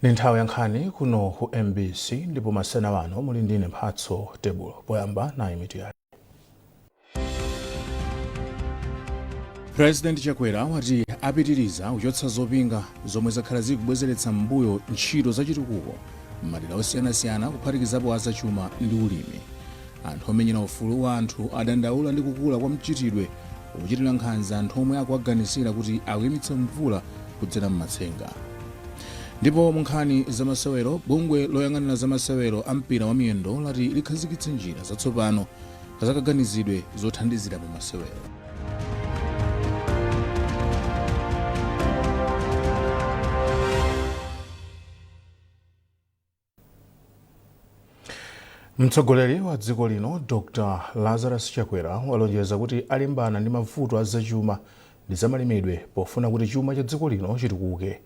Ndi nthawi ya nkhani kuno ku MBC ndipo masana ano muli ndine Mphatso Tebulo. Poyamba nayi mitu yake. President Chakwera wati apitiriza kuchotsa zopinga zomwe zakhala zikubwezeretsa m'mbuyo ntchito zachitukuko m'madera osiyanasiyana kuphatikizapo azachuma ndi ulimi. Anthu omenyera ufulu wa anthu adandaula ndi kukula kwa mchitidwe wochitira nkhanza anthu omwe akuwaganizira kuti akuyimitsa mvula kudzera m'matsenga. Ndipo mu nkhani zamasewero, bungwe loyang'anira zamasewero a mpira wa miyendo lati likhazikitsa njira zatsopano zakaganizidwe zothandizira pa masewero. Mtsogoleri wa dziko lino Dr Lazarus Chakwera walonjeza kuti alimbana ndi mavuto a zachuma ndi zamalimidwe pofuna kuti chuma cha dziko lino chitukuke.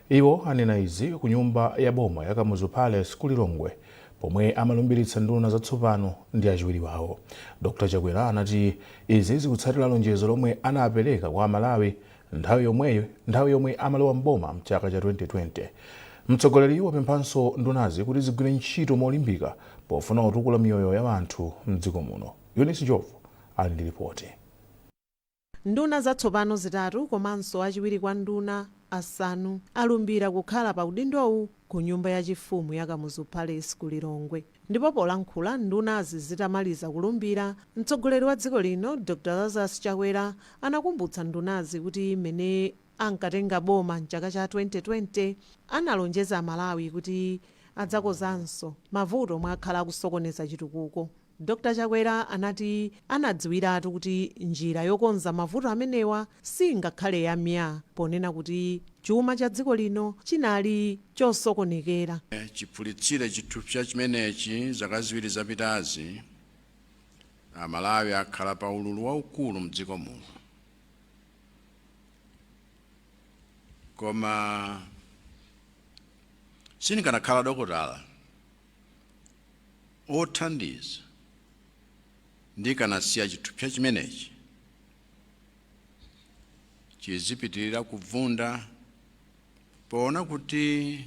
Iwo anena izi ku nyumba ya boma ya Kamuzu Palace ku Lilongwe pomwe amalumbiritsa nduna zatsopano ndi achiwiri wawo. Dr Chakwera anati izi zikutsatira lonjezo lomwe anapereka kwa Amalawi nthawi yomwe amalowa m'boma mchaka cha 2020. Mtsogoleriyu wapemphanso ndunazi kuti zigwire ntchito molimbika pofuna kutukula miyoyo ya anthu mdziko muno. Eunice Njovu ali ndi ripoti. Nduna zatsopano zitatu komanso achiwiri kwa nduna asanu alumbira kukhala pa udindowu ku nyumba ya chifumu ya Kamuzu Palace ku Lilongwe. Ndipo polankhula ndunazi zitamaliza kulumbira, mtsogoleri wa dziko lino Dr Lazarus Chakwera anakumbutsa ndunazi kuti mmene ankatenga boma mchaka cha 2020 analonjeza Amalawi kuti adzakozanso mavuto omwe akhala akusokoneza chitukuko. Dr Chakwera anati anadziwiratu kuti njira yokonza mavuto amenewa singakhale ya myaa ponena kuti chuma cha dziko lino chinali chosokonekera. Chiphulitsire chithupsa chimenechi zaka ziwiri zapitazi, Amalawi akhala pa ululu waukulu mdziko muno. Koma sindikanakhala dokotala othandiza ndikanasiya chithupsa chimenechi chizipitirira kuvunda, poona kuti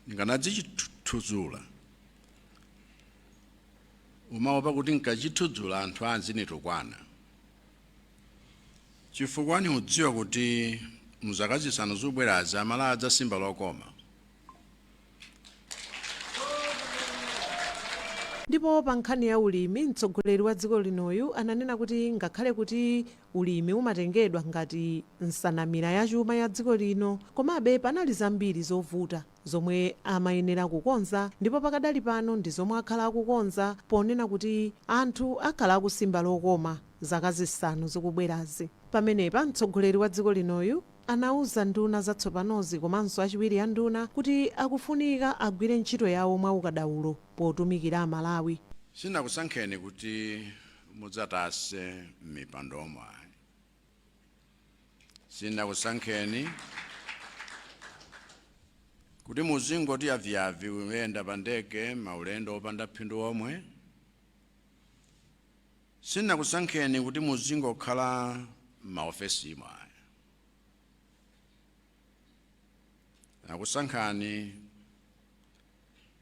ndikanadzichithudzula, umaopa kuti nkachithudzula anthu azinitukwana, chifukwa niudziwa kuti muzaka 5 zikubwerazi Amalawi adzasimba lokoma. Ndipo pa nkhani ya ulimi, mtsogoleri wa dziko linoyu ananena kuti ngakhale kuti ulimi umatengedwa ngati nsanamira ya chuma ya dziko lino, komabe panali zambiri zovuta zomwe amayenera kukonza ndipo pakadali pano ndi zomwe akhala akukonza ponena kuti anthu akhala akusimba lokoma zaka 5 zikubwerazi. Pamenepa mtsogoleri wa dziko linoyu anauza nduna zatsopanozi komanso achiwiri a nduna kuti akufunika agwire ntchito yawo mwa ukadaulo potumikira Amalawi. Sinakusankheni kuti mudzatase m'mipandomo ayi. Sinakusankheni kuti muzingoti yaviyavi kuyenda pa ndege maulendo opanda phindu omwe. Sinakusankheni kuti muzingokhala m'maofesimo ayi. Nakusankhani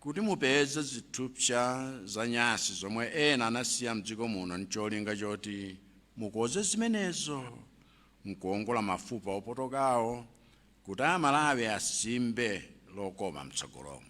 kuti mupeze zithupsa za nyasi zomwe ena anasiya mdziko muno ncholinga choti mukoze zimenezo nkuongola mafupa opotokawo kuti Amalawi asimbe lokoma mtsogolomo.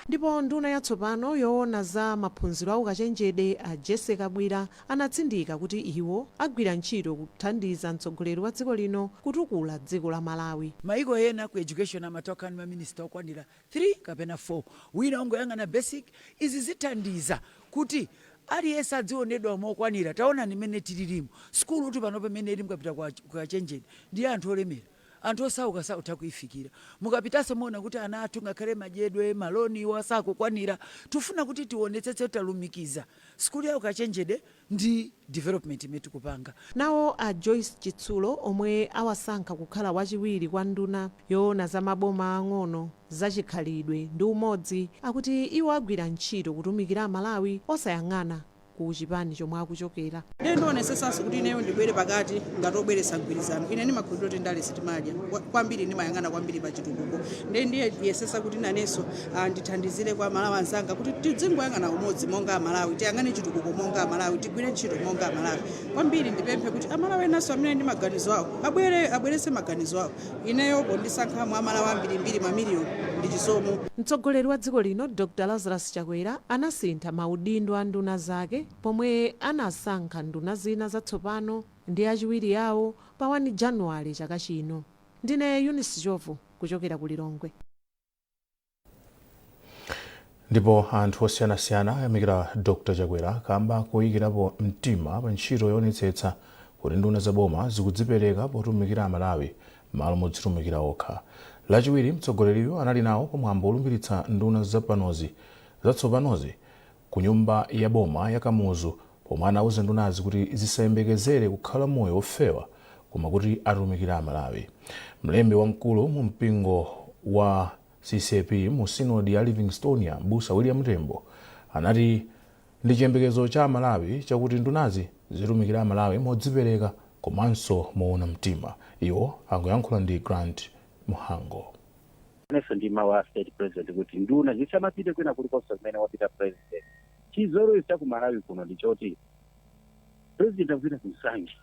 Ndipo nduna yatsopano yoona za maphunziro a ukachenjede a Jessie Kabwila anatsindika kuti iwo agwira ntchito kuthandiza mtsogoleri wa dziko lino kutukula dziko la Malawi. Maiko ena ku education amatha kukhala ndi ma minister okwanira 3 kapena 4, wina ongoyang'ana basic. Izi zithandiza kuti aliyense adzionedwa mokwanira. Taonani mmene tililimu, sukulutu panopa mmene ili mukapita ku ukachenjede ndi ya anthu olemera. Anthu osauka sakutha kuifikira. Mukapitanso muona kuti ana athu ngakhale madyedwe, maloniwa sakukwanira. Tufuna kuti tionetsetse kuti talumikiza sukulu ya ukachenjede ndi development imene tikupanga. Nawo a Joyce Chitsulo omwe awasankha kukhala wachiwiri kwa nduna yoona za maboma aang'ono, zachikhalidwe ndi umodzi akuti iwo agwira ntchito kutumikira Amalawi osayang'ana. ku chipani chomwe akuchokera. Ndiye ndionesesanso kuti ineyo ndibwere pakati ngati obweretsa mgwirizano. Ine ndimakhulupirira kuti ndale sitimadya kwambiri, ndimayang'ana kwambiri pa chitukuko. Ndiye ndiyesesa kuti nanenso ndithandizire kwa Amalawi anzanga kuti tidzingoyang'ana umodzi monga Amalawi, tiyang'ane chitukuko monga Amalawi, tigwire ntchito monga Amalawi. Kwambiri ndipemphe kuti Amalawi enanso amene ndi maganizo awo abwere, abweretse maganizo awo. Ineyo pondisankha mwa Amalawi ambirimbiri, mamiliyoni, ndi chisomo. Mtsogoleri wa dziko lino Dr Lazarus Chakwera anasintha maudindo a nduna zake pomwe anasankha nduna zina zatsopano ndi achiwiri awo pa 1 Januwale chaka chino. Ndine Eunice Jovu kuchokera ku Lilongwe. Ndipo anthu osiyanasiyana ayamikira Dr Chakwera kamba koyikirapo mtima pa ntchito yoonetsetsa kuti nduna za boma zikudzipereka potumikira Amalawi malo modzitumikira okha. Lachiwiri mtsogoleriyu anali nawo pamwambo olumbiritsa nduna zapanozi zatsopanozi ku nyumba ya boma ya Kamuzu, pomwe anauza ndunazi kuti zisayembekezere kukhala moyo wofewa koma kuti atumikire Amalawi. Mlembi wamkulu mu mpingo wa CCAP mu sinodi ya Livingstonia, Mbusa William Tembo, anati ndi chiyembekezo cha Amalawi chakuti ndunazi zitumikira Amalawi modzipereka komanso moona mtima. Iwo akuyankhula ndi Grant Muhango. Inenso ndi mawu a State President kuti nduna zisamapite kwina kulikonse kumene wapita President. Chizolowezi cha ku Malawi kuno ndi choti President akupita ku Nsanje,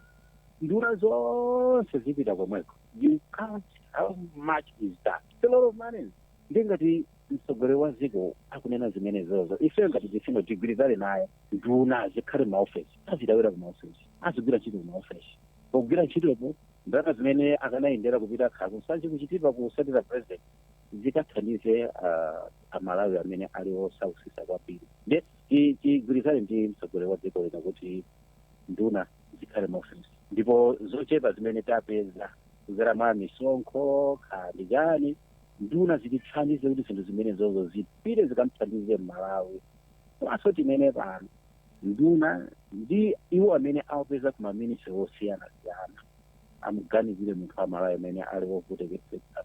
nduna zonse zipita komweko. You count how much is that? It's a lot of money. Ndingati mtsogoleri wa dziko akunena zimenezozo, ife ngati tifino tigwirizane naye. Nduna zikhale maofesi, azidawira ku maofesi, azigwira ntchito ku maofesi. Pogwira ntchitopo, ndalama zimene akanayendera kupita kha kuNsanje, kuChitipa, kusatira President, zikathandize Amalawi amene ali osausisa kwambiri. Nde tigwirizane ndi mtsogoleri wa dziko lino kuti nduna zikhale maofesi, ndipo zochepa zimene tapeza kudzera mwa misonkho khandi chani, nduna zitithandize kuti zinthu zimenezozo zipite zikamthandize Mmalawi. Komanso tinene pano, nduna ndi iwo amene awapeza ku maministry osiyanasiyana amuganizire munthu Amalawi amene ali wovutikitsa.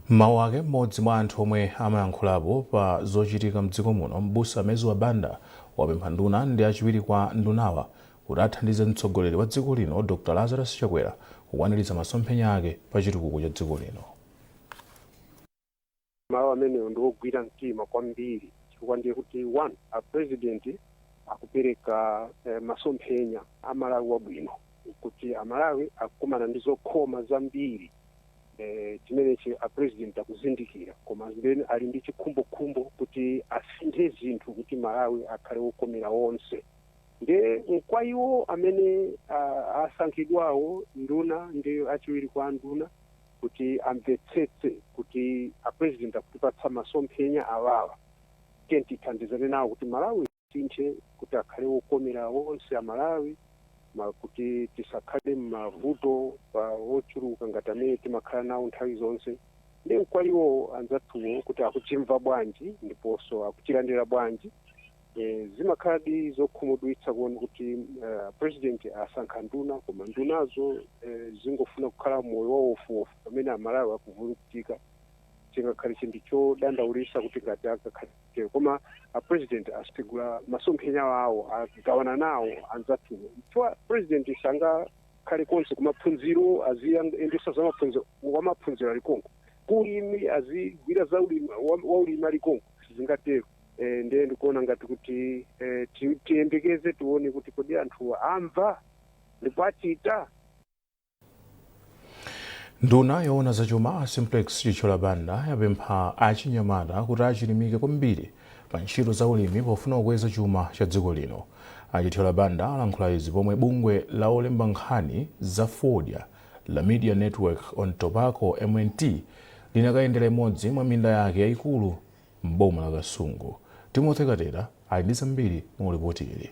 Mawu ake mmodzi mwa anthu omwe amayankhulapo pa zochitika mdziko muno, Mbusa Mezuwa Banda, wapempha nduna ndi achiwiri kwa ndunawa kuti athandize mtsogoleri wa dziko lino Dr Lazarus Chakwera kukwaniritsa masomphenya ake pa chitukuko cha dziko lino. Mawu amenewo ndi ogwira mtima kwambiri, chifukwa ndiye kuti one, a President akupereka masomphenya a Malawi wabwino, kuti Amalawi akukumana ndi zokhoma zambiri. Chimenechi a President akuzindikira, koma then ali ndi chikhumbokhumbo kuti asinthe zinthu kuti Malawi akhale wokomera wonse. Nde nkwa iwo amene asankhidwawo, nduna ndi achiwiri kwa nduna, kuti amvetsetse kuti a President akutipatsa masomphenya awawa, tiye tithandizane nawo kuti Malawi sinthe, kuti akhale wokomera wonse Amalawi, kuti tisakhale m'mavuto pa ochuluka ngati amene timakhala nawo nthawi zonse. Ndi nkwa iwo anzathuwo kuti akuchimva bwanji ndiponso akuchilandira bwanji. Zimakhaladi zokhumudwitsa kuona kuti President asankha nduna, koma ndunazo zingofuna kukhala moyo wawofuwofu pamene Amalawi akuvutika. Chingakhale chinthu chodandaulitsa kuti ngati akakhale, koma a President asegula masomphenya awo, agawana nawo anzathuwo, chifukwa President sangakhale konse kumaphunziro, aziyendesa za maphunziro, wamaphunziro ali konko, kulimi azigwira za ulimi, waulimi ali konko, sizingatero. Ndiye ndikuona ngati kuti tiyembekeze tione kuti kodi anthu amva ndipo achita. Nduna yoona zachuma Simplex Chithyola Banda yapempha achinyamata kuti achilimike kwambiri pa ntchito za ulimi pofuna kukweza chuma cha dziko lino. AChithyola Banda alankhula izi pomwe bungwe la olemba nkhani za fodya la Media Network on Tobacco, MNT, linakayendera imodzi mwa minda yake yayikulu m'boma la Kasungu. Timothy Katera ali ndi zambiri mu ripoti ili.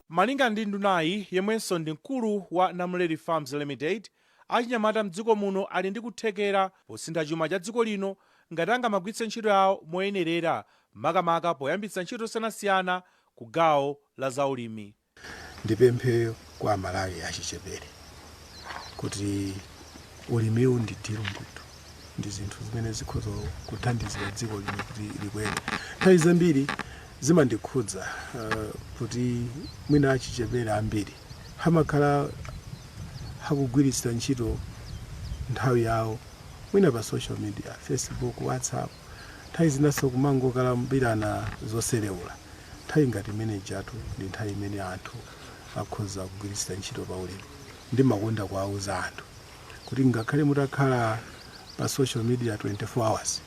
Malinga ndi ndunayi, yemwenso ndi mkulu wa Namuleli Farms Limited, achinyamata mdziko muno ali ndi kuthekera posintha chuma cha dziko lino ngati angamagwiritse ntchito yawo moyenerera, makamaka poyambitsa ntchito zosiyanasiyana ku gawo la zaulimi. Ndipemphe kwa Amalawi achichepere kuti ulimiwu ndi deal ndithu, ndi zinthu zimene zikhoza kuthandizira dziko lino kuti likwere. Nthawi zambiri Zimandikhudza kuti mwina achichepere ambiri amakhala akugwiritsira ntchito nthawi yawo mwina pa social media, Facebook, WhatsApp, nthawi zinanso kumangokalambirana zoserewula. Nthawi ngati imene ijatu ndi nthawi imene anthu akhoza kugwiritsira ntchito pa ulimi. Ndimakonda kuwauza anthu kuti ngakhale mutakhala pa social media 24 hours,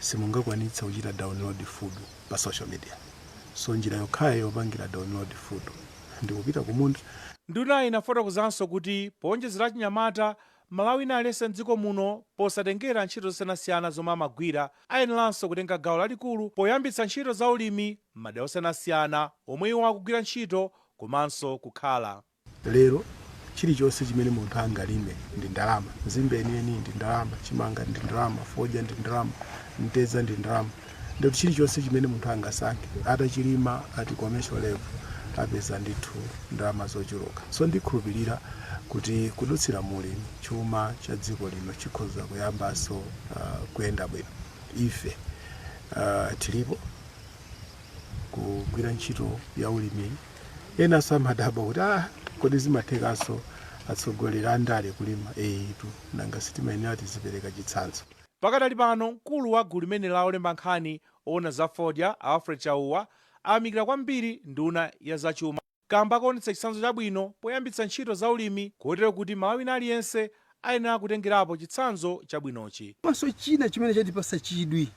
simungakwanitsa kuchita download food pa social media. So njira yokhayo yopangira download food ndikupita kumunda. Ndunayi inafotokozanso kuti powonjezera achinyamata, Malawi ina aliyense mdziko muno, posatengera ntchito zosiyanasiyana zomwe amagwira, ayeneranso kutenga gawo lalikulu poyambitsa ntchito za ulimi m'madera osiyanasiyana omwe iwo akugwira ntchito komanso kukhala. Lero chilichonse chimene munthu angalime ndi ndalama. Nzimbe yeniyeni ndi ndalama, chimanga ndi ndalama, fodya ndi ndalama, mtedza ndi ndalama. Ndikuti chilichonse chimene munthu angasankhe, atachilima at commercial level, apeza ndithu ndalama zochuluka. So ndikhulupirira kuti kudutsira mulimi, chuma cha dziko lino chikhoza kuyambanso kuyenda bwino. Ife tilipo kugwira ntchito ya ulimi. Enanso amadabwa kuti, "Ah, kodi zimathekanso atsogoleri a ndale kulima?" Etu, nanga sitimayenera tizipereka chitsanzo? Pakadali pano, mkulu wa gulu limene la olemba nkhani owona za fodya, Alfred Chauwa, ayamikira kwambiri nduna ya zachuma kamba kuonetsa chitsanzo chabwino poyambitsa ntchito za ulimi, kotero kuti Malawi wina aliyense ayenera kutengerapo chitsanzo chabwinochi. Komanso china chimene chatipasa chidwi,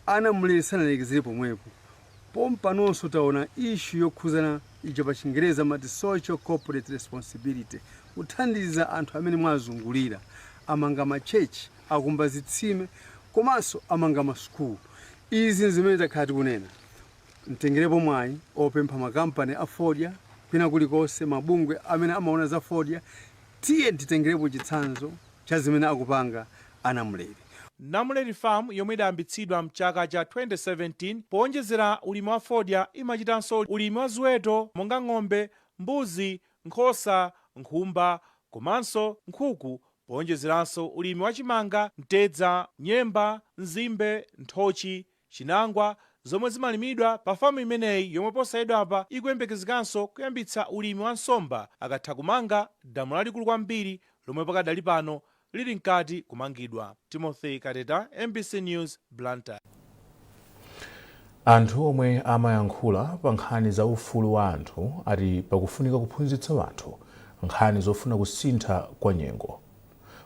ana mlere sanalekezere pomwepo. Pompanonso taona issue yokhuzana ija pa Chingereza mati social corporate responsibility, kuthandiza anthu amene mwazungulira. Amanga machechi, akumba zitsime, komanso amanga masukulu. Izi zimene takhala tikunena. Mtengerepo mwayi opempha makampani a fodya kwina kulikonse, mabungwe amene amaona za fodya, tiye titengerepo chitsanzo cha zimene akupanga anamulere. Namuleli Farm, yomwe idayambitsidwa mchaka cha 2017, powonjezera ulimi wa fodya imachitanso ulimi wa ziweto monga ng'ombe, mbuzi, nkhosa, nkhumba komanso nkhuku, powonjezeranso ulimi wa chimanga, mtedza, nyemba, nzimbe, nthochi, chinangwa zomwe zimalimidwa pa famu imeneyi, yomwe posachedwapa ikuyembekezekanso kuyambitsa ulimi wa nsomba akatha kumanga damu lalikulu kwambiri lomwe pakadali pano lili mkati kumangidwa. Timothy Kateta, MBC News, Blantyre. Anthu omwe amayankhula pa nkhani za ufulu wa anthu ati pakufunika kuphunzitsa anthu nkhani zofuna kusintha kwa nyengo.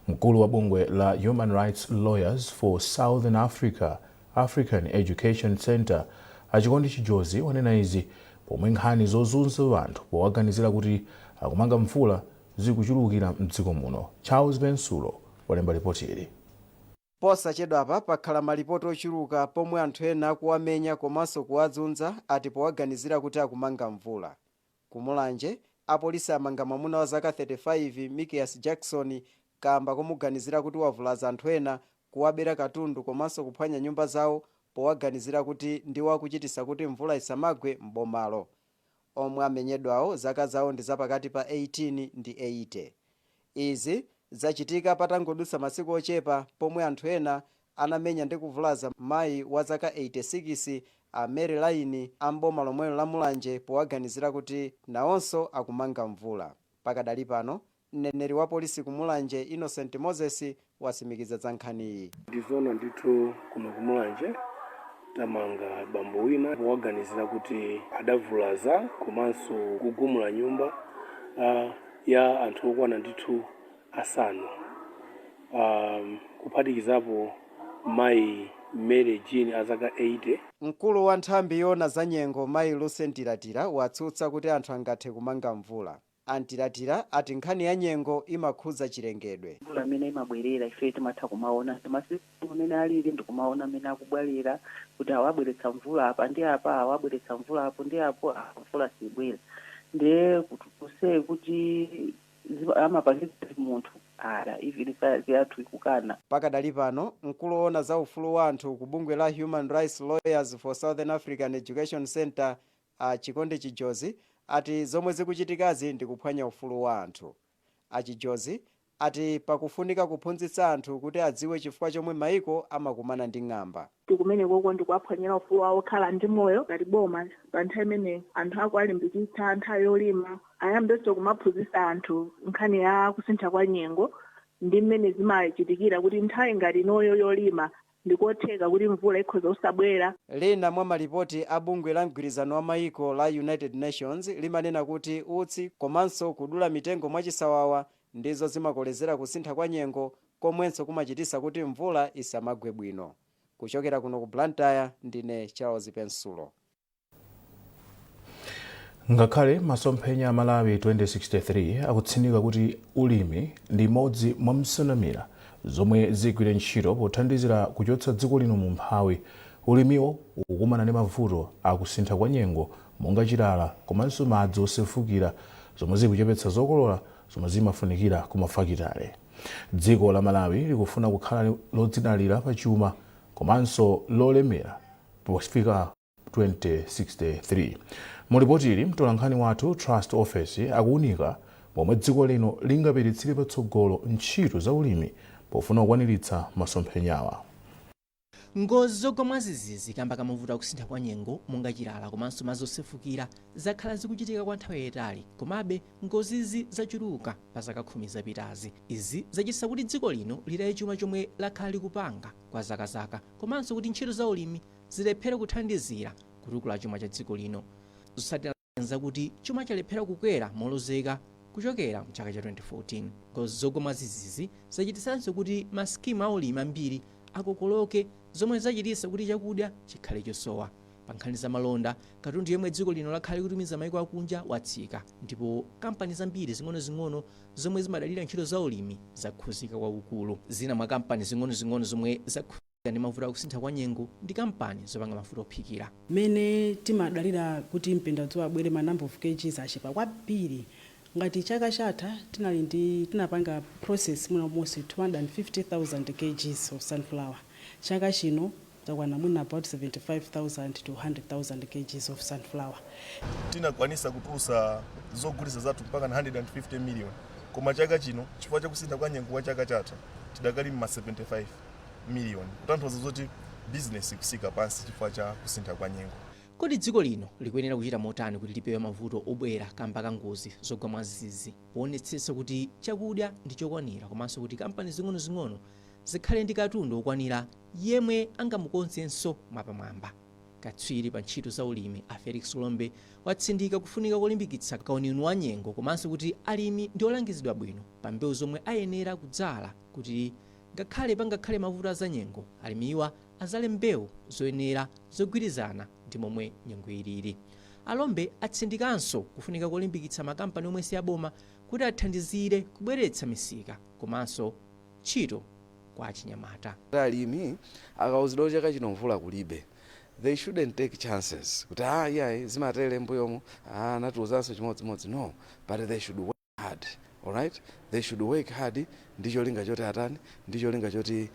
Mkulu wa bungwe la Human Rights Lawyers for Southern Africa, African Education Center, Achikondi Chijozi, wanena izi pomwe nkhani zozunza anthu powaganizira kuti akumanga mvula zikuchulukira mdziko muno. Charles Bensulo walemba ripoti ili. Posachedwapa pakhala malipoti ochuluka pomwe anthu ena akuwamenya komanso kuwazunza ati powaganizira kuti akumanga mvula. Kumulanje, apolisi amanga mwamuna wa zaka 35, Mikias Jackson, kamba komuganizira kuti wavulaza anthu ena, kuwabera katundu komanso kuphwanya nyumba zawo, powaganizira kuti ndiwo akuchitisa kuti mvula isamagwe m'bomalo. Omwe amenyedwawo zaka zawo ndi zapakati pa 18 ndi 80. Izi zachitika patangodutsa masiku ochepa pomwe anthu ena anamenya ndi kuvulaza mayi wa zaka 86, a Mary Line, amboma lomwelo la Mulanje, powaganizira kuti nawonso akumanga mvula. Pakadali pano, mneneri wa polisi ku Mulanje, Innocent Moses, wasimikiza za nkhaniyi. Ndizoona ndithu, kuno kumulanje tamanga bambo wina powaganizira kuti adavulaza komanso kugumula nyumba ya anthu okwana ndithu asanu, kuphatikizapo mayi Mary Jean azaka 80. Mkulu wa nthambi yoona za nyengo, mayi Lucy Ntilatira, watsutsa kuti anthu angathe kumanga mvula. Antilatira ati nkhani ya nyengo imakhudza chilengedwe. Mvula imene imabwerera, ife timatha kumaona ndi masiku amene alili, ndikumaona amene akubwalira kuti awabweretsa mvula apa ndi apa, awabweretsa mvula apo ndi apo, apo mvula sibwera. Ndiye kuti kuti amapangitsa munthu ala, even sayansi yathu ikukana. Pakadali pano, mkulu woona za ufulu wa anthu ku bungwe la Human Rights Lawyers for Southern African Education Center, a Chikondi Chijozi, ati zomwe zikuchitikazi ndi kuphwanya ufulu wa anthu. Achijozi Ati pakufunika kuphunzitsa anthu kuti adziwe chifukwa chomwe maiko amakumana ndi ng'amba. Kumenekoko ndikuwaphwanyira ufulu wawo okhala ndi moyo. Ngati boma, pa nthawi imene anthu akuwalimbikitsa nthawi yolima, ayambenso kumaphunzitsa anthu nkhani ya kusintha kwa nyengo ndi mmene zimachitikira kuti nthawi ngati inoyo yolima ndikotheka kuti mvula ikhoza kusabwera. Lina mwa malipoti a bungwe la mgwirizano wa maiko la United Nations limanena kuti utsi komanso kudula mitengo mwachisawawa ndizo zimakolezera kusintha kwa nyengo, komwenso kumachitisa kuti mvula isamagwe bwino. Kuchokera kuno ku Blantyre, ndine Charles Pensulo. Ngakhale masomphenya a Malawi 2063 akutsindika kuti ulimi ndi imodzi mwa nsanamira zomwe zigwire ntchito pothandizira kuchotsa dziko lino mu umphawi, ulimiwo ukukumana ndi mavuto akusintha kwa nyengo monga chilala komanso madzi osefukira, zomwe zikuchepetsa zokolola zomwe zimafunikira ku mafakitale. Dziko la Malawi likufuna kukhala lodzidalira pachuma komanso lolemera pofika 2063. Mulipotili, mtolankhani wathu Trust Office akuunika momwe dziko lino lingapititsire patsogolo ntchito za ulimi pofuna kukwaniritsa masomphenyawa. Ngozi zogwa mwadzidzidzi kamba ka mavuto akusintha kwa nyengo monga chilala komanso madzi osefukira zakhala zikuchitika kwa nthawi yayitali. Komabe ngozizi zachuluka pa zaka 10 zapitazi. Izi zachititsa kuti dziko lino litaye chuma chomwe lakhala likupanga kwa zakazaka, komanso kuti ntchito za ulimi zilephere kuthandizira kutukula chuma cha dziko lino. Zotsatira zakuti chuma chalephera kukwera molozeka kuchokera mchaka cha 2014. Ngozi zogwa mwadzidzidzi zachititsanso kuti masikimu a ulimi ambiri akokoloke, zomwe zachititsa kuti chakudya chikhale chosowa. Pa nkhani za malonda, katundu yemwe dziko lino lakhala likutumiza maiko akunja watsika, ndipo kampani zambiri zing'onozing'ono zomwe zimadalira ntchito za ulimi zakhuzika kwakukulu. Zina mwa kampani zing'onozing'ono zomwe zakhuzika ndi mavuto akusintha kwa nyengo ndi kampani zopanga mafuta ophikira. Mmene timadalira kuti mpendadzuwa abwere, ma number of kgs achepa kwambiri. Ngati chaka chatha tinali ndi tinapanga process mwina almost 250,000 kgs of sunflower. Chaka chino takwana mwina about 75,000 to 100,000 kgs of sunflower. Tinakwanisa kutulusa zogulitsa zathu mpaka 150 million, koma chaka chino, chifukwa chakusintha kwa nyengo kwa chaka chatha, tidakali ma 75 million, kutanthauza zoti business ikusika pansi chifukwa cha kusintha kwa nyengo. Kodi dziko lino likuyenera kuchita motani kuti lipewe mavuto obwera kamba ka ngozi zogwa mwadzidzidzi, poonetsetsa kuti chakudya ndi chokwanira komanso kuti kampani zing'onozing'ono zikhale ndi katundu okwanira yemwe angamukonzenso mwapamwamba? Katswiri pa ntchito za ulimi a Felix Lombe watsindika kufunika kolimbikitsa kauniuni wa nyengo komanso kuti alimi ndi olangizidwa bwino pa mbewu zomwe ayenera kudzala, kuti ngakhale pangakhale mavuto a zanyengo, alimiwa azale mbewu zoyenera zogwirizana ndi momwe nyengo ilili. Alombe atsindikanso kufunika kolimbikitsa makampani omwe si aboma kuti athandizire kubweretsa misika komanso ntchito kwa achinyamata. Alimi akauzidwa kuti chaka chino mvula kulibe, they shouldn't take chances kuti, "Ah, iyayi, zimatere mbuyomu, ah, anatiuzanso chimodzimodzi." No, but they should work hard, alright? They should work hard ndi cholinga choti atani? Ndi cholinga choti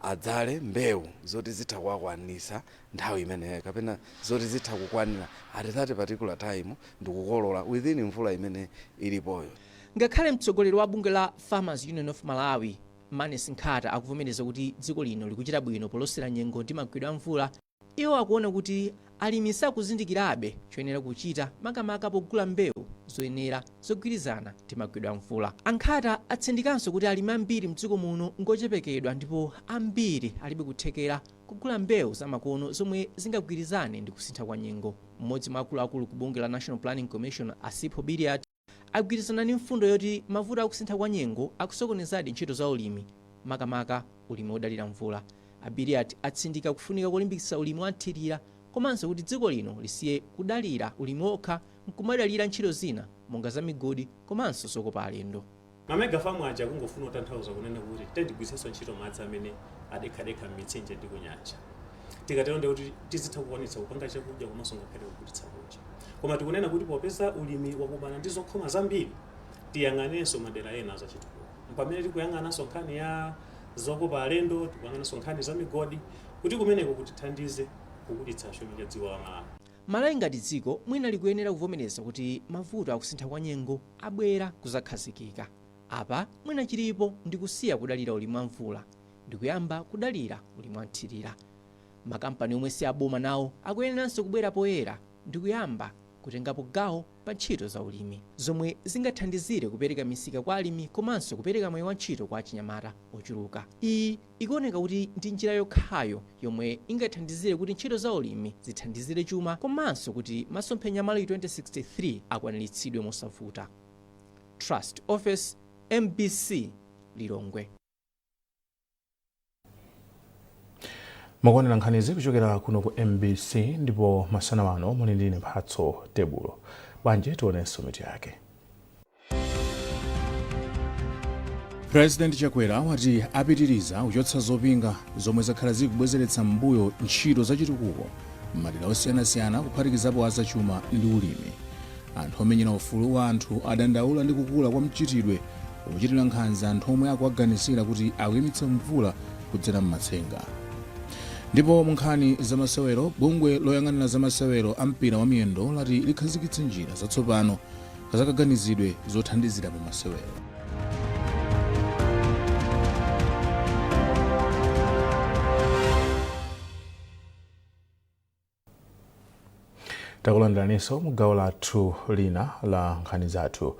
adzale mbewu zoti zitha kuwakwanisa nthawi imeneyo kapena zoti zitha kukwanira at that particular time ndikukolola within mvula imene ilipoyo. Ngakhale mtsogoleri wa bungwe la Farmers Union of Malawi, Manes Nkhata, akuvomereza kuti dziko lino likuchita bwino polosera nyengo ndi magwedwe a mvula, iwo akuona kuti alimi sakuzindikirabe choyenera kuchita, makamaka pogula mbewu zoyenera zogwirizana ndi magwedwe a mvula. Ankhata atsindikanso kuti alimi ambiri mdziko muno ngochepekedwa ndipo ambiri alibe kuthekera kugula mbewu zamakono zomwe zingagwirizane ndi kusintha kwa nyengo. Mmodzi mwa akuluakulu ku bungwe la National Planning Commission, Asipho Biliat, agwirizana ndi mfundo yoti mavuto akusintha kwa nyengo akusokonezadi ntchito za ulimi, makamaka ulimi wodalira mvula. Abiliat atsindika kufunika kolimbikitsa ulimi wa nthirira komanso kuti dziko lino lisiye kudalira ulimi wokha nkumadalira ntchito zina monga za migodi komanso zokopa alendo. Ma mega farm aja kungofuna kutanthauza kunena kuti tigwiritsenso ntchito madzi amene adekhadekha m'mitsinje ndi kunyanja. Tikatero ndiye kuti tizitha kukwanitsa kupanga chakudya komanso ngakhale kugulitsa kunja. Koma tikunena kuti popeza ulimi wakumana ndi zokhoma zambiri, tiyang'anenso madera ena azachitukuko. Pamene tikuyang'ananso nkhani ya zokopa alendo, tikuyang'ananso nkhani za migodi, kuti kumeneko kutithandize kukulitsa chuma cha dziko la Malawi. Malawi ngati dziko mwina likuyenera kuvomereza kuti mavuto akusintha kwa nyengo abwera kuzakhazikika. Apa mwina chilipo ndi kusiya kudalira ulimi wa mvula ndikuyamba kudalira ulimi wa mthirira. Makampani omwe si aboma nawo akuyeneranso kubwera poyera ndikuyamba kutengapo gawo pa ntchito za ulimi, zomwe zingathandizire kupereka misika kwa alimi komanso kupereka mwayi wa ntchito kwa achinyamata ochuluka. Iyi ikuoneka kuti ndi njira yokhayo yomwe ingathandizire kuti ntchito za ulimi zithandizire chuma komanso kuti masomphenya a Malawi 2063 akwaniritsidwe mosavuta. Trust Office, MBC, Lilongwe. Mukuonera nkhanizi kuchokera kuno ku MBC ndipo masana wano muli ndine Mphatso Tebulo. Bwanji tionenso mitu yake. President Chakwera wati apitiriza kuchotsa zopinga zomwe zakhala zikubwezeretsa m'mbuyo ntchito zachitukuko m'madera osiyanasiyana, kuphatikizapo azachuma ndi ulimi. Anthu omenyera ufulu wa anthu adandaula ndi kukula kwa mchitidwe wochitira nkhanza anthu omwe akuwaganizira kuti akuyimitsa mvula kudzera m'matsenga. Ndipo mu nkhani zamasewero, bungwe loyang'anira zamasewero a mpira wa miyendo lati likhazikitsa njira zatsopano zakaganizidwe zothandizira pa masewero. Takulandiraninso mu gawo lathu lina la nkhani zathu.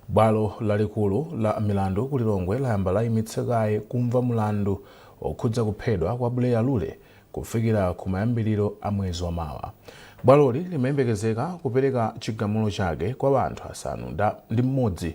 Bwalo lalikulu la milandu ku Lilongwe layamba layimitsa kaye kumva mulandu okhudza kuphedwa kwa Buleya Lule kufikira ku mayambiriro a mwezi wa mawa. Bwaloli limayembekezeka kupereka chigamulo chake kwa anthu 6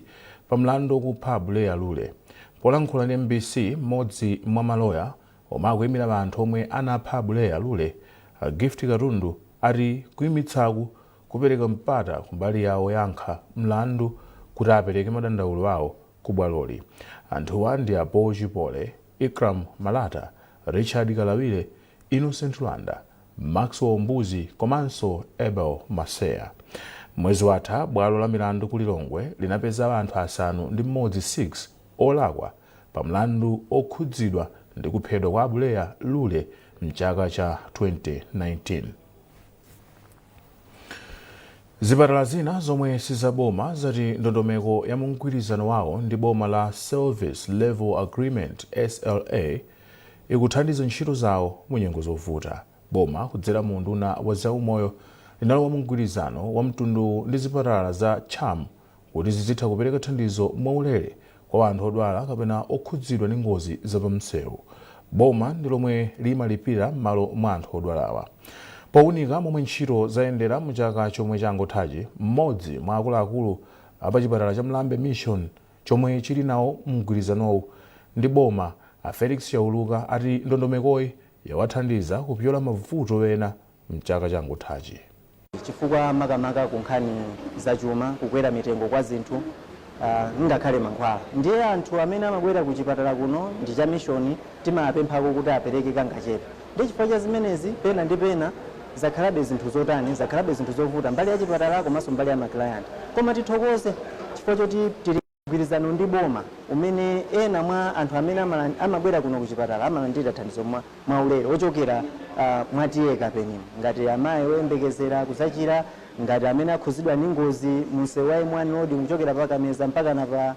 pa mlandu okupha Buleya Lule. Polankhula ndi MBC, mmodzi mwa maloya omwe akuyimira anthu omwe anapha Buleya Lule, a Gift Katundu, ati kuyimitsaku kupereka mpata kumbali ya oyankha mlandu kuti apereke madandaulo awo ku bwaloli. Anthuwa ndi a Paul Chipole, Ikram Malata, Richard Kalawire, Innocent Lwanda, Maxwell Mbuzi komanso Abel Maseya. Mwezi watha, bwalo la milandu ku Lilongwe linapeza anthu 6 6 olakwa pa mlandu okhudzidwa ndi kuphedwa kwa Abuleya Lule mchaka cha 2019. Zipatala zina zomwe sizaboma zati ndondomeko ya mgwirizano wawo ndi boma la Service Level Agreement, SLA, ikuthandiza ntchito zawo mu nyengo zovuta. Boma kudzera mu unduna wa zaumoyo linalowa mu mgwirizano wa mtunduwu ndi zipatala za CHAM kuti zizitha kupereka thandizo mwaulere kwa anthu odwala kapena okhudzidwa ndi ngozi zapamsewu. Boma ndi lomwe limalipira m'malo mwa anthu odwalawa. Powunika momwe ntchito zayendera mu chaka chomwe changothachi, mmodzi mwa akuluakulu a pa chipatala cha Mlambe Mission chomwe chili nawo mgwirizanowu ndi boma, a Felix Chauluka, ati ndondomekoyi yawathandiza kupyola mavuto ena mchaka changothachi. Chifukwa makamaka ku nkhani zachuma, kukwera mitengo kwa zinthu, ngakhale mankhwala, ndiye anthu amene amabwera ku chipatala kuno ndi cha mission timapemphako kuti apereke kangachepe. Ndi chifukwa cha zimenezi pena ndi pena zakhalabe zinthu zotani, zakhalabe zinthu zovuta mbali ya chipatala komanso mbali ya maclient. Koma tithokoze chifukwa choti tili mgwirizano ndi boma umene ena mwa anthu amene amabwera kuno kuchipatala amalandira thandizo mwaulere ochokera mwa T/A Kapeni, ngati amayi oyembekezera kuzachira, ngati amene akhuzidwa ndi ngozi munsewu wa M1 road kuchokera pa Kameza mpaka na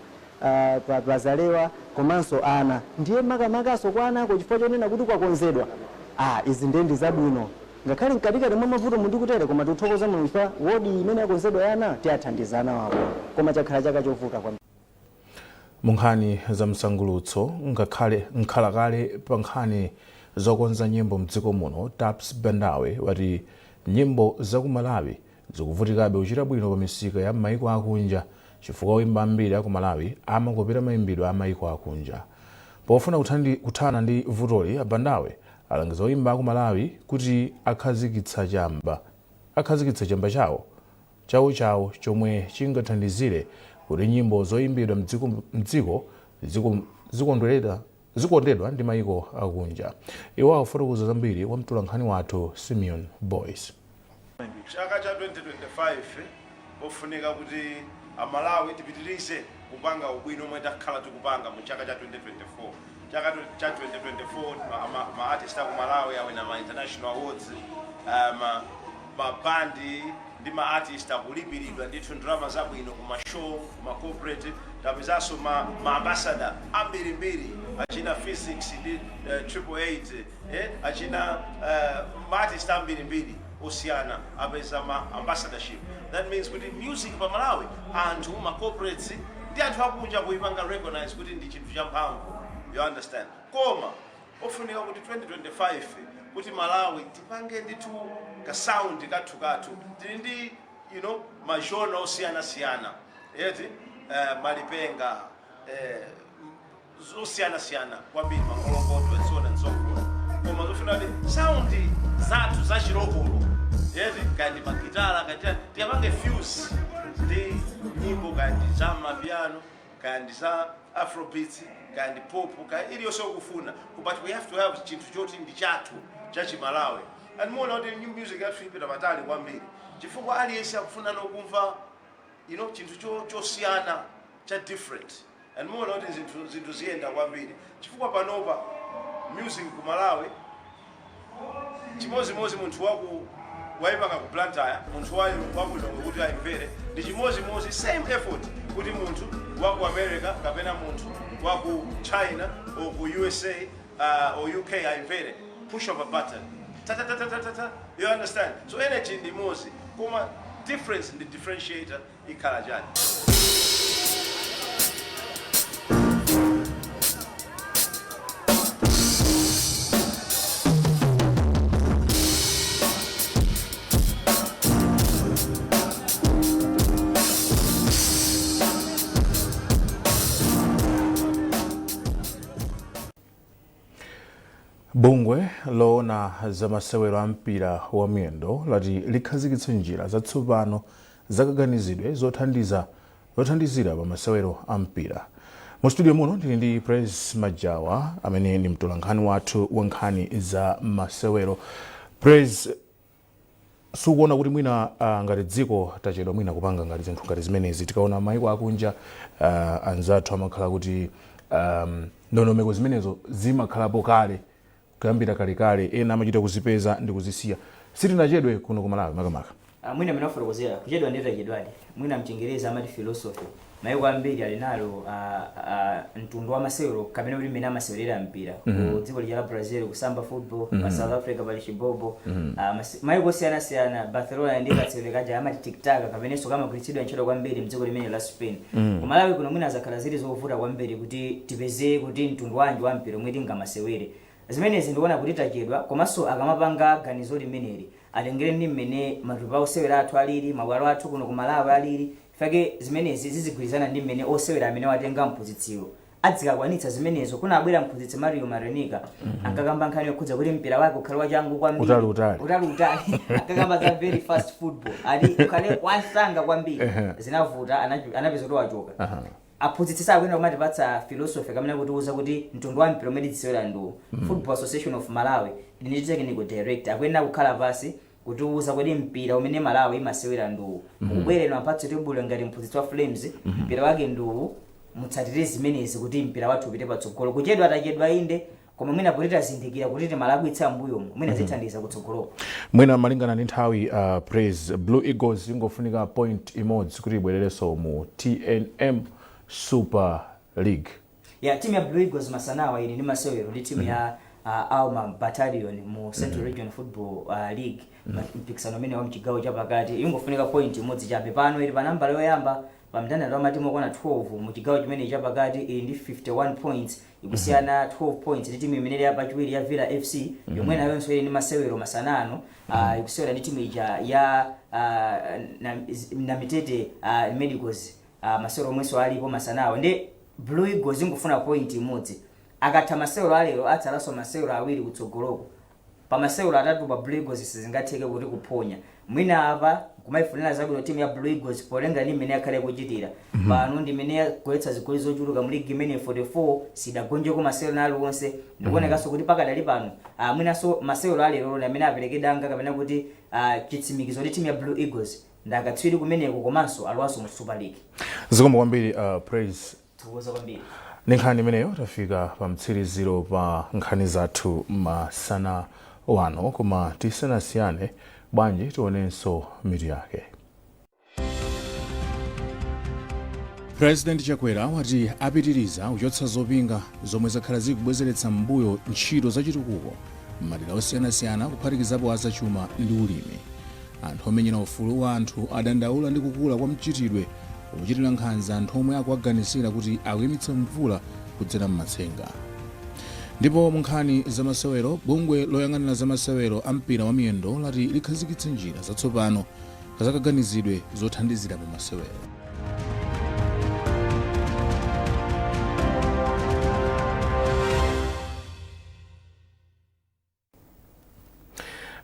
pa Zalewa, komanso ana. Ndiye makamakaso kwa anako, chifukwa chonena kuti kwakonzedwa, izi ndiye ndi zabwino ngakhale mkatikati mwa mavuto mundikutere. Koma tikuthokoza Mulungu chifukwa wodi imene yakonzedwa ya ana tiyathandiza ana wawo, koma chakhala chaka chovuta kwambiri. Mu nkhani za msangulutso, ngakhale nkhalakale pa nkhani zokonza nyimbo mdziko muno, Taps Bandawe, wati nyimbo za ku Malawi zikuvutikabe kuchita bwino pa misika ya m'mayiko akunja chifukwa oyimba ambiri aku Malawi amakopera mayimbidwe a mayiko akunja. Pofuna kuthana ndi vutoli, a Bandawe alangiza oyimba aku Malawi kuti akhazikitsa chamba chawo chawochawo chomwe chingathandizire kuti nyimbo zoyimbidwa mdziko zikondedwa ndi mayiko akunja. Iwo akufotokoza zambiri kwa mtolankhani wathu Simeon Boyce. Chaka cha 2025 pofunika kuti Amalawi tipitirize kupanga ubwino omwe takhala tikupanga mu chaka cha 2024. Chaka cha 2024 ma artist aku Malawi awina ma international awards, mabandi ndi ma artist akulipiridwa ndithu ndalama zabwino kuma show, kuma corporate. Tapezanso ma ambassador ambirimbiri, achina Physics ndi 888, achina ma artist ambirimbiri osiyana apeza ma ambassadorship. That means kuti music pa Malawi, anthu, ma corporates ndi anthu akunja kuipanga recognize kuti ndi chinthu champhamvu, you understand? Koma ofunika kuti 2025 kuti Malawi tipange ndithu ka sound kathu kathu. Tili ndi ma genre osiyanasiyana yeti, malipenga, zosiyanasiyana kwambiri, makolongoto and so on and so forth, koma zofuna kuti sound zathu zachilokolo yeti, kaya ndi magitala, kaya tiyapange fuse ndi nyimbo, kaya ndi za mapiano, kaya ndi za afrobeats, kaya ndi pop, kaya iliyonse ukufuna, but we have to have chinthu choti ndi chathu chachimalawi. And muona kuti new music yathu ipita patali kwambiri, chifukwa aliyense akufuna nokumva chinthu chosiyana, cha different. And muona kuti zinthu ziyenda kwambiri, chifukwa panopa music ku Malawi chimozimozi munthu waku waipanga ku Blantyre, munthu waku kuti ayimvere ndi chimozimozi, same effort kuti munthu waku America kapena munthu waku China or ku USA or UK ayimvere. Push of a button, ta ta ta ta ta ta ta, you understand? So energy ndi imodzi, koma difference ndi differentiator ikhala chani? Bungwe loona zamasewero a mpira wa miyendo lati likhazikitse njira zatsopano zakaganizidwe zothandizira pa masewero a mpira. Mu studio muno ndili ndi Praise Majawa, amene ndi mtolankhani wathu wa nkhani za masewero. Praise, sukuona kuti mwina ngati dziko tachedwa mwina kupanga ngati zinthu ngati zimenezi? Tikaona maiko akunja, anzathu amakhala kuti ndondomeko zimenezo zimakhalapo kale, kuyambira kalekale, ena amachita kuzipeza ndi kuzisiya. Sitinachedwe kuno ku Malawi makamaka? Mwina amene wafotokozera, kuchedwa ndi tachedwadi. Mwina mchingereza amati philosophy. Maiko ambiri ali nalo mtundu wa masewero kapena kuti mmene amasewerera mpira. Ku dziko lija la Brazil kusamba football, pa South Africa pali chibobo. Maiko osiyanasiyana, Barcelona ndi kasewero kaja amati tiki-taka, kapenenso kamagwiritsidwa ntchito kwambiri mdziko limene la Spain. Ku Malawi kuno mwina zakhala zili zovuta kwambiri kuti tipeze kuti mtundu wanji wa mpira omwe tingamasewere. Zimenezi ndikuona kuti tachedwa, komanso akamapanga ganizo limeneli atengere ndi mmene matupi a osewera athu alili, mabwalo athu kuno ku Malawi alili, fake zimenezi zizigwirizana ndi mmene osewera amene watenga mphunzitsiyo adzikakwanitsa zimenezo. Kunabwera mphunzitsi Mario Marinica, ankakamba nkhani yokhudza kuti mpira wake ukhale wachangu kwambiri. Utali utali. Utali utali. Ankakamba za very fast football, ati ukhale wansanga kwambiri. Zinavuta, anapeza kuti wachoka. Aphunzitsi sakuyenera kumatipatsa philosophy kamene kutiuza kuti mtundu wa mpira umene tizisewera ndiwo. Football Association of Malawi ili ndi technical director, akuyenera kukhala pasi kutiuza kuti mpira umene Malawi imasewera ndiwu. Mukubwerera Mphatso Tibule ngati mphunzitsi wa Flames, mpira wake ndiwu, mutsatire zimenezi kuti mpira wathu upite patsogolo. Kuchedwa tachedwa inde, koma mwina poti tazindikira kuti timalakwitsa m'mbuyomu, mwina zithandiza kutsogoloko. Mwina malingana ndi nthawi, Praise, Blue Eagles ingofunika point imodzi kuti ibwererenso mu TNM Super League. Ya, timu ya Blue Eagles masanawa ili ndi masewero ndi timu ya Alma Battalion mu Central Region Football League, mpikisano umene wa mchigawo chapakati. Ingofunika point imodzi chabe. Pano ili pa nambala yoyamba pa mndandanda wa matimu okwana 12 mu chigawo chimenechi chapakati, ili ndi 51 points, ikusiyana 12 points ndi timu imene ili yapachiwiri ya Villa FC, yomwe nayonso ili ndi masewero masana ano, ikusewera ndi timu ija ya Namitete Medicals, masewero omwenso alipo masanawa. Ndi Blue Eagles ingofuna point imodzi. Akatha masewero alero, atsalanso masewero awiri kutsogoloko. Pa masewero atatu pa Blue Eagles sizingatheke kuti kuphonya. Mwina apa kumayifunira zabwino timu ya Blue Eagles potenga ndi mmene yakhale kuchitira. Pano ndi mmene yagoletsa zigoli zochuluka mu ligi imene, 44, sidagonjeko masewero aliwonse. Ndikuonekanso kuti pakadali pano, mwinanso masewero alero ndi amene apereke danga kapena kuti chitsimikizo kuti timu ya Blue Eagles ndi akatswiri kumeneko komanso alowanso mu Super League. Zikomo kwambiri, Praise. Tikuthokoza kwambiri. Ndi nkhani imeneyo tafika pa mtsiriziro pa nkhani zathu masana wano, koma tisanasiyane, bwanji tionenso mitu yake. President Chakwera wati apitiriza kuchotsa zopinga zomwe zakhala zikubwezeretsa m'mbuyo ntchito zachitukuko m'madera osiyanasiyana, kuphatikizapo azachuma ndi ulimi. Anthu omenyera ufulu wa anthu adandaula ndi kukula kwa mchitidwe wochitira nkhanza anthu omwe akuwaganizira kuti akuyimitsa mvula kudzera m'matsenga. Ndipo mu nkhani zamasewero, bungwe loyang'anira zamasewero a mpira wa miyendo lati likhazikitsa njira zatsopano zakaganizidwe zothandizira pa masewero.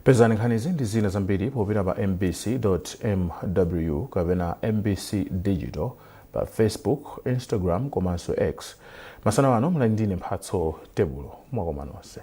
Pezani nkhanizi ndi zina zambiri popita pa mbc.mw kapena MBC Digital pa Facebook, Instagram komanso X. Masana ano munali ndine Mphatso Tebulo. Mwakoma nonse.